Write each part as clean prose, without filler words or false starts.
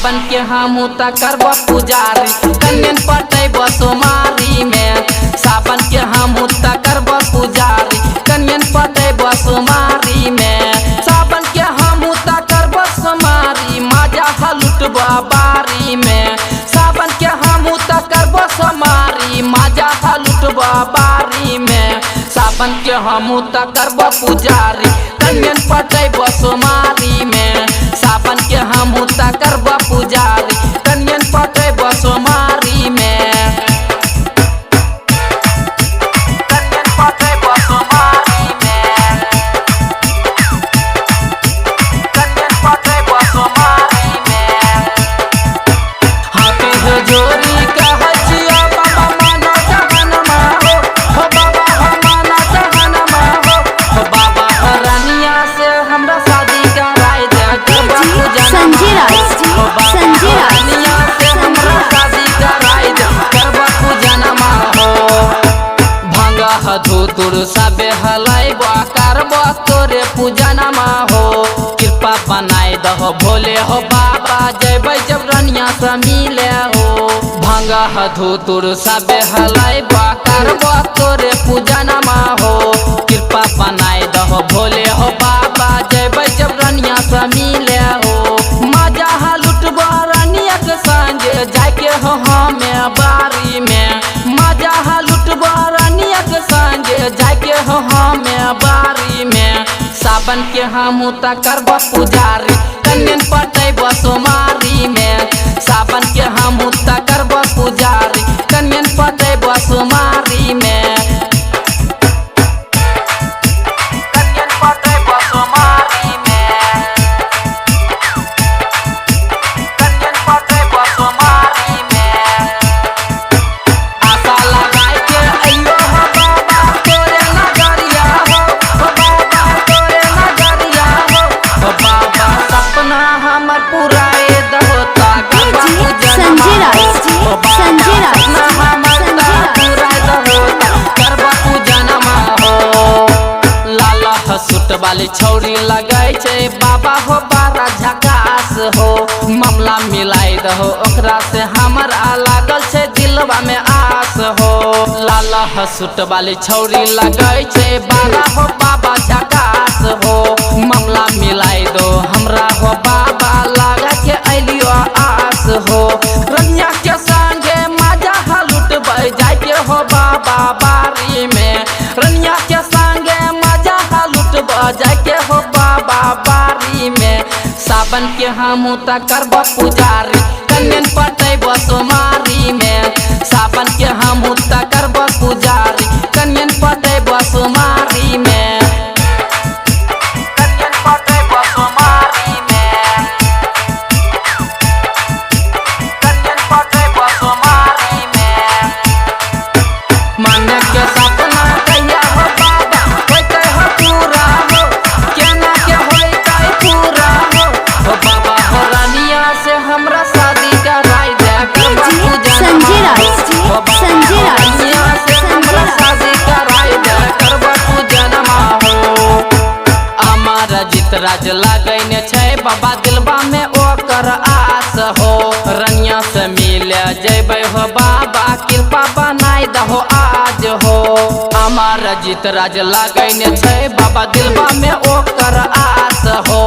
सावन के हम त करब पुजारी, कन्यन पटैब सोमारी में। सावन के हम त करब पुजारी, कन्यन पटैब सोमारी में। सावन के हम त करब सोमारी, माजा हलुटब बारी में। सावन के हम त करब सोमारी, माजा हलुटब बारी में। सावन के हम त करब पुजारी, कन्यन पटैब सोमारी में। सावन के हम त करब पुजारी, कन्यन पटैब सोमारी में। कन्यन पटैब सोमारी में। कन्यन पटैब सोमारी में। हाथे हो जोरी कहै छिया बाबा माना जहनमा हो, हो बाबा हो माना जहनमा हो, हो बाबा हो रनिया से हमरा शादी कराय दे। डीजे संजय राज, हो बाबा संजय हो राज, रनिया से हमरा शादी कराय दे, करब पूजनमा हो। भांगा धूतुर सबे हलैब करब तोरे पूजनमा हो। कृपा बनाय दहो भोले हो बाबा, जयबै जब रनिया से मिले हो। भांगा धूतुर सबे हलैब करब तोरे पूजनमा हो। कृपा बनाय दहो भोले हो बाबा, जयबै जब रनिया से मिले हो। मजा लुटब रनिया के संगे जाके हो हमें बारी में। मजा लुटब रनिया के संगे जाके हो हमें बारी में। सावन के हम त करब पुजारी, कन्यन पटैब सोमारी में। सावन के हम त करब पुजारी, कन्यन पटैब सोमारी में। कन्यन पटैब सोमारी में। कन्यन पटैब सोमारी में। आशा लगाय के अइयो हो बाबा तोरे नगरिया हो, हो बाबा तोरे नगरिया हो, हो बाबा सपना हमर पुराए दहो ता करब डीजे पूजनमा संजय हो, राज, हो बाबा संजय राज, सपना हमर संजय ता राज। पुराए दहो ता करब पूजनमा हो। लाला हसुट वाली छौरी लगै छै बाबा हो बारा झकास हो। मामला मिलाई दहो ओकरा से हमरा लागल छै दिलवा में आस हो। लाला हसुट वाली छौरी लगै छै बारा हो बाबा झकास हो। मामला मिलाई दो हमरा हो बाबा लगा के अलियो आस हो। रनिया के संगे मजा लुटबै जाके हो बाबा बारी में। रनिया के संगे मजा लुटब जाके हो बाबा बारी में। सावन के हम त करब पुजारी, कन्यन पटैब सोमारी में। सावन के हम त करब पुजारी, कन्यन पटैब सोमारी में। कन्यन पटैब सोमारी में। कन्यन पटैब सोमारी में। मन के सपना कहिया हो बाबा होइतै हो पूरा हो, केना के होइतै पूरा हो, हो बाबा हो रनिया से हमरा शादी कराय दे। करब डीजे पूजनमा संजय हो, राज, हो बाबा संजय हो राज, रनिया से संजय हमरा राज। शादी कराय दे, करब पूजनमा हो। अमर जीत राज लगैने छै बाबा दिलबा में ओकर आस हो। रनिया से मिले जयबै हो बाबा, कृपा बनाय दहो आज हो। अमर जीत राज लगैने छै बाबा दिलबा में ओकर आस हो।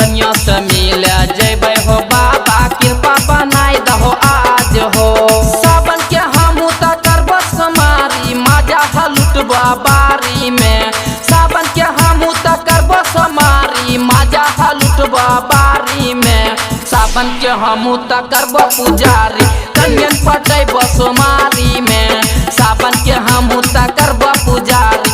रनिया से मिले जयबै हो बाबा, कृपा बनाय दहो आज हो। सावन के हम त करब सोमारी, मजा लुटब बारी में। सावन के हम त करब सोमारी, मजा लुटब बारी में। सावन के हम त करब पुजारी, कन्यन पटैब सोमारी में। सावन के हम त करब पुजारी,